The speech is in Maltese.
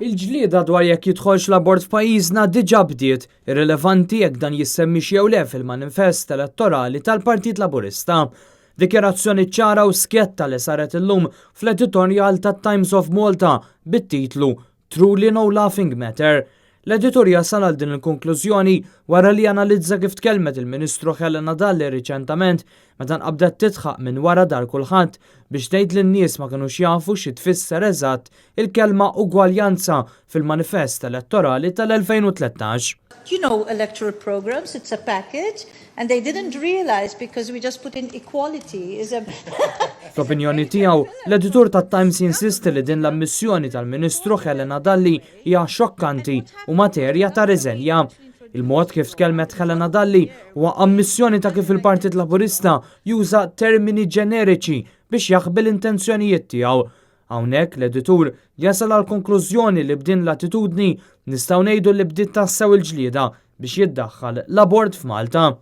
Il-ġlieda dwar jekk jidħolx l-abort f'pajjiżna diġà bdiet, irrilevanti jekk dan jissemmix jew le fil-manifest elettorali tal-Partit Laburista. Dikjarazzjoni ċara u skjetta li saret illum fl-editorjal tat-Times of Malta bit-titlu "Truly No Laughing Matter". L-editur jasal għal din il-konklużjoni wara li analizza kif tkellmet il-Ministru Helena Dalli riċentament meta nqabdet tidħaq minn wara dahar kulħadd biex tgħid li n-nies ma kinux jafu xi tfisser eżatt il-kelma ugwaljanza fil-manifest elettorali tal-2013. Electoral programs, it's a package, and they didn't realize because we just put in equality is a Fl-opinjoni tiegħu, l-editur tat-Times jinsisti li din l-ammissjoni tal-Ministru Helena Dalli hija xokkanti u materja ta' riżenja. Il-mod kif tkellmet Helena Dalli huwa ammissjoni ta' kif il-Partit Laburista juża termini ġeneriċi biex jaħbi l-intenzjonijiet tiegħu. Hawnhekk l-editur jasal għal konklużjoni li b'din l-attitudni nistgħu ngħidu li bdiet tassew il-ġlieda biex jiddaħħal l-abort f'Malta.